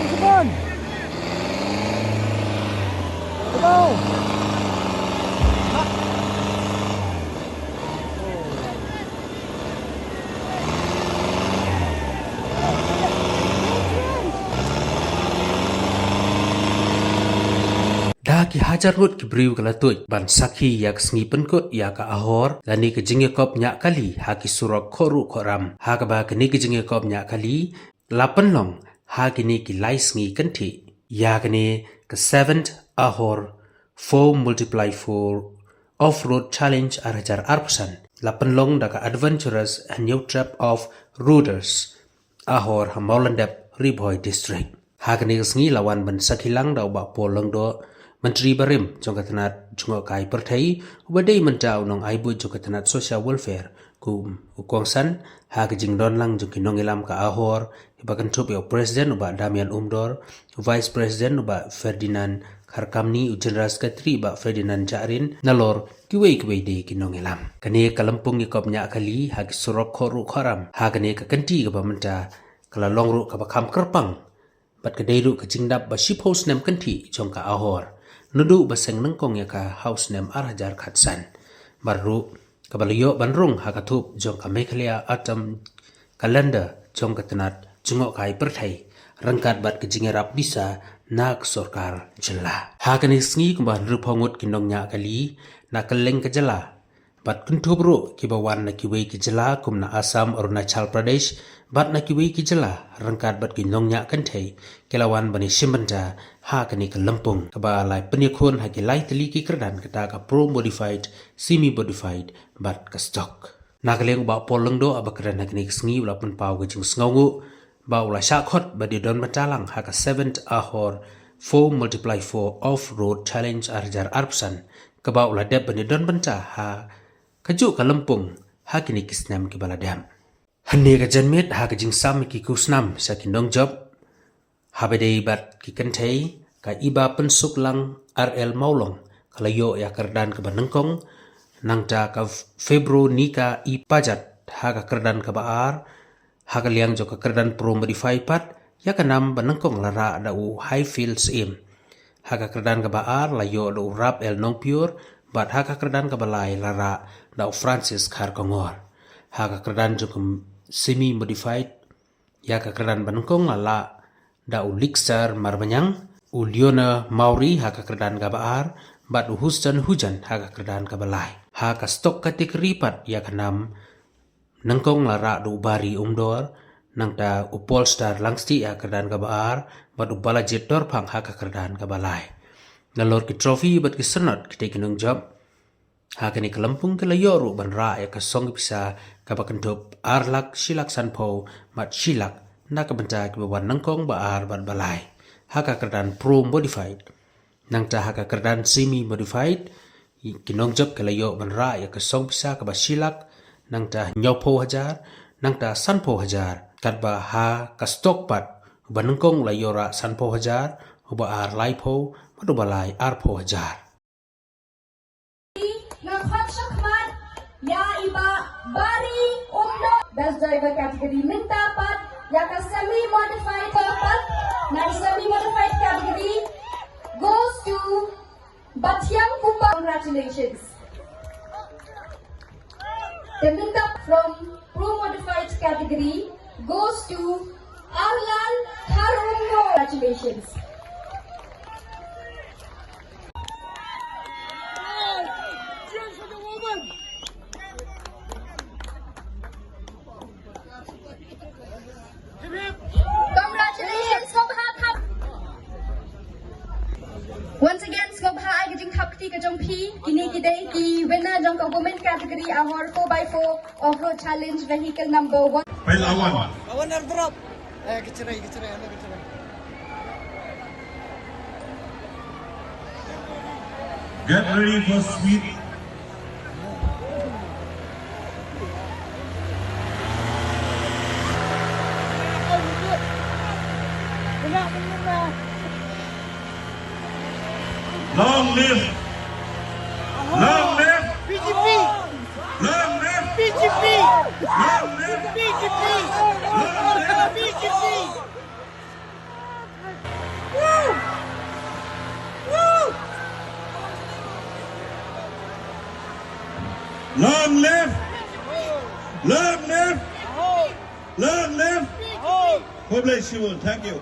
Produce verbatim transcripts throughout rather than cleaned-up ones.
Come on. Come on. Da ki hajar ngut ki briew ka la tuid ban sakhi ïa ka sngi pynkut ïa ka Ahor lane ka jingïakop ñiah kali ha ki surok khohruh khohram, ha kaba kane ka jingïakop ñiah kali la pynlong ha kine ki lai sngi kynthih. Ïa kane ka seventh Ahor four multiply four Off-Road Challenge ar hajar arphew san la pynlong da ka Adventurers and New Tribe of Roaders, Ahor, ha Mawlyndep, Ri Bhoi District. Ha kane ka sngi la wan ban sakhi lang da u Bah Paul Lyngdoh, Myntri barim jong ka tnat jngohkai pyrthei, uba dei mynta u nongai buit jong ka tnat Social Welfare, kum u kongsan ha ka jingdon lang jong ki nongïalam ka Ahor, kiba kynthup ïa u President u Bah Damian Umdor, u Vice President u Bah Ferdinand Kharkamni, u General Secretary u Bah Ferdinand Jahrin, nalor kiwei kiwei de ki nongïalam. Kane ka lympung ïakop ñiah kali ha ki surok khohruh khohram ha kane ka kynti kaba mynta ka la long ruh kaba kham kyrpang bad ka dei ruh ka jingdap ba shiphew snem kynthih jong ka Ahor, naduh ba seng nyngkong ïa ka ha u snem ar hajar khatsan. Bad ruh kaba la ïoh ban rung ha ka thup jong ka Meghalaya Autumn Calendar jong ka tnat jngohkai pyrthei, ryngkat bad ka jingïarap visa na ka sorkar jylla. Ha kane ka sngi kumba hynriewphew ngut ki nongñiah kali na kylleng ka jylla bad kynthup ruh kiba wan na kiwei ki jylla kum na Assam, Arunachal Pradesh bad na kiwei ki jylla, ryngkat bad ki nongñiah kynthei, ki la wan ban ïashim bynta ha kane ka lympung kaba la pynïakhun ha ki lai tylli ki kyrdan, kata ka Pro Modified, Semi Modified bad ka Stock. Na ka liang u Bah Paul Lyngdoh, haba kren ha kane ka sngi, u la pynpaw ka jingsngewnguh ba u la shah khot ban ïadon bynta lang ha ka seventh Ahor four multiply four Off-Road Challenge ar hajar arphew san, kaba u la dep ban ïadon bynta ha kajuh ka lympung ha kine ki snem kiba la dep. Hynne ka janmiet, ha ka jingsam ki khusnam sha ki nongjop, haba dei bad ki kynthei, ka Ibapynsuklang R L Mawlong ka la ïoh ïa ka kyrdan kaba nyngkong, nangta ka Febronika E Pajat ha ka kyrdan kaba ar. Ha ka liang jong ka kyrdan Pro Modified pat, ïa ka nam ba nyngkong la rah da u Highfield Syiem. Ha ka kyrdan kaba ar la ïoh da u Rap L Nongpyiur, bad ha ka kyrdan kaba lai la rah da u Francis Kharkongor. Ha ka kyrdan jong ka Semi Modified, ïa ka kyrdan ba nyngkong la lah da u Lixter Marbaniang, u Leona Mawrie ha ka kyrdan kaba ar, bad u Houston Hujan ha ka kyrdan kaba lai. Ha ka Stock category pat, ïa ka nam nyngkong la rah da u Bari Umdor, nangta u Polestar Langstieh ha ka kyrdan kaba ar, bad u Balajied Dorphang ha ka kyrdan kaba lai. Nalor ki trophy bad ki syrnod, kita ki nongjop ha kane ka lympung ki la ïoh ruh ban rah ïa ka song pisa kaba kynthup ar lak, shi lak sanphew, bad shi lak, na ka bynta kiba wan nyngkong, ba ar bad ba lai ha ka kyrdan Pro Modified. Nangta ha ka kyrdan Semi Modified, ki nongjop ki la ïoh ban rah ïa ka song pisa kaba shi lak, nangta hynñiewphew hajar, nangta sanphew hajar. Katba ha ka Stock pat, uba nyngkong u la ïoh rah sanphew hajar, uba ar laiphew, bad uba lai arphew hajar. Nga khot shakhmat ïa i Bah Bari Umdor, Best Driver category. Mynta pat ïa ka Semi Modified, pat na ka Semi Modified category goes to Bathiang Kumba. Congratulations. Te mynta from Pro Modified category goes to Arlan Kharumrong. Congratulations. Congratulations, sngewbha khap. Once again, sngewbha ai ka jingkhap kti ka jong phi. Kine ki dei ki winner jong ka women category Ahor four by four off-road challenge, vehicle number one. Pile awan. Awan airdrop. Eh, kecere, kecere, ano kecere. Get ready for speed. Long live! Long live! B J P! Long live! B J P! Long live! B J P! Long live! B J P! Long live! Long live! Long live! God bless you all. Thank you.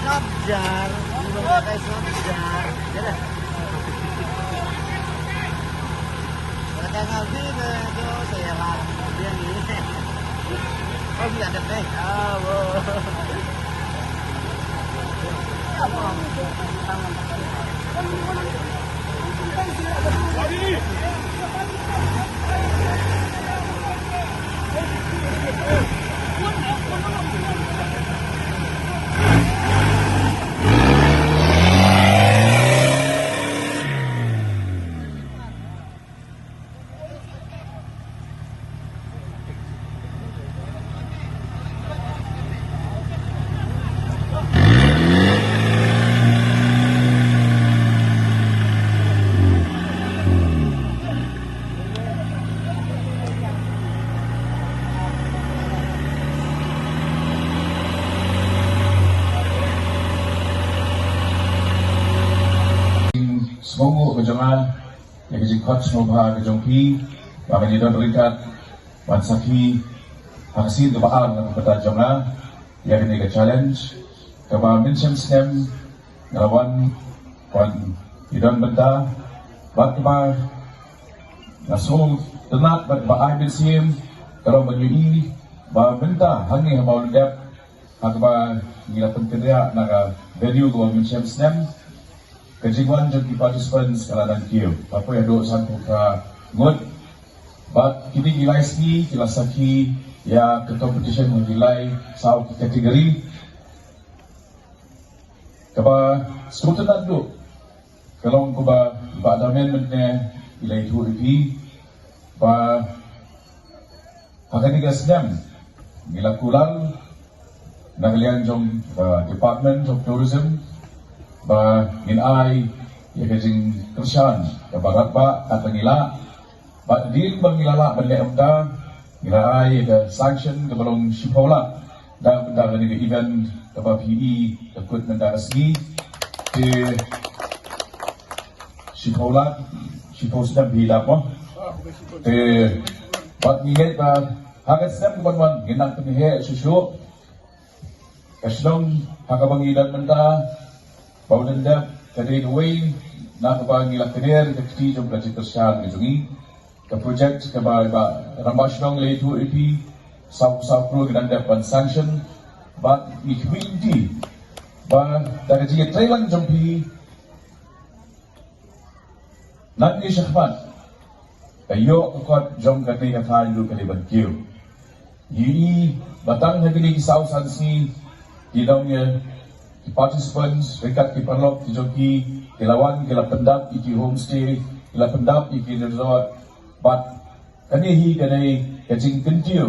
Snapjar, guys, snapjar. Ya dah. Kata ngaji ke tu saya lah dia ni. Sngewbha ka jong nga, ïa ka jingkhot sngewbha ka jong phi, ba ngi don ryngkat ban sakhi ha ka sien kaba ar na ka bynta jong nga ïa kane ka challenge kaba mynshem snem nga la wan ban ïadon bynta bad kaba nga sngewtynnat bad kaba ai mynsiem ka long ban ïohi ba mynta hangne ha Mawlyndep ha kaba ngi la pynkynriah na ka venue kaba mynshem snem. Ka jingwan jong ki participants ka la dang kiew. Ka poi haduh sanphew phra ngut. Bad kine ki lai sngi ki la sakhi ïa ka competition ha ki lai saw ki category. Kaba sngewtynnat duh ka long kaba ba da men mynne i la ïathuh ïa phi ba ha kane ka snem ngi la kular na ka liang jong, uh, Department of Tourism ba ngin ai ïa ka jingkyrshan kaba radbah kat ba ngi lah. Bad hadien ba ngi la lah ban leh kumta ngi la ai ïa ka sanction kaba long shiphew lak da ka bynta kane ka event kaba phi i ka kut mynta ka sngi. Te shiphew lak, shiphew snem phi i lak mo. Te bad ngi ngeit ba ha ka snem kaba wan ngin nang pynheh shuh shuh. Ka shnong ha kaba ngi don mynta Mawlyndep ka dei kawei na kaba ngi la kner ka kti jong ka jingkyrshan ka jong ngi. Ka project kaba ba rangbah shnong la ïathuh ïa phi saw saw klur ngi dang dep ban sanction bad ngi khmih lynti ba da ka jingïatreilang jong phi nangne shakhmat ka ïoh ka kot jong kane ka thaiñ ruh ka dei ban kiew. Ïohi ba tang ha kine ki saw san sngi ki nong ïa ki participants ryngkat ki paralok ki jong ki ki la wan ki la pyndap ïa ki homestay, ki la pyndap ïa ki resort. Bad kane hi ka dei ka jingkyntiew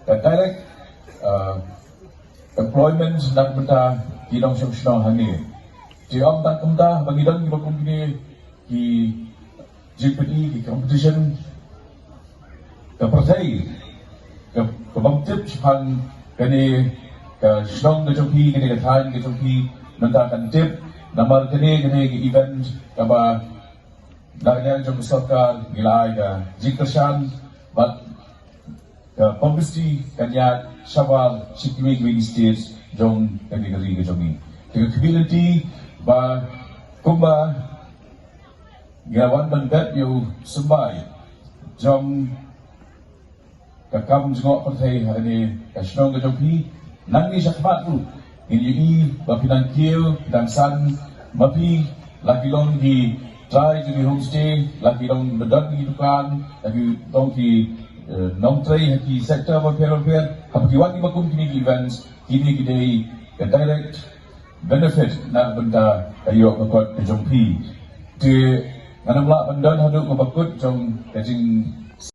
ka direct, uh, employment na ka bynta ki nongshong shnong hangne. Te ym tang kumta ba ngi don kiba kum kine ki jingpyni ki competition ka pyrthei ka, ka bym tip shaphang kane ka shnong ka jong phi, kane ka thaiñ ka jong phi mynta kan tip. Namar kane, kane ka event kaba na ka liang jong ka sorkar ngi la ai ka jingkyrshan bad ka publicity kan ïaid shabar sha kiwei kiwei ki state jong kane ka ri ka jong ngi. Te ka khmih lynti ba kumba ngi la wan ban bet ïa u symbai jong ka kam jngoh pyrthei ha kane ka shnong ka jong phi. Nangne shakhmat ruh ngin ïohi ba phi dang kiew, phi dang san, ma phi la ki long ki trai jong ki homestay, la ki long ba don ki dukan, la ki long ki, eh, nongtrei ha ki sector bapher bapher. Haba ki wan kiba kum kine ki events, kine ki dei ka direct benefit na ka bynta ka ïoh ka kot ka jong phi. Te ngan ym lah ban don haduh kaba kut jong ka jing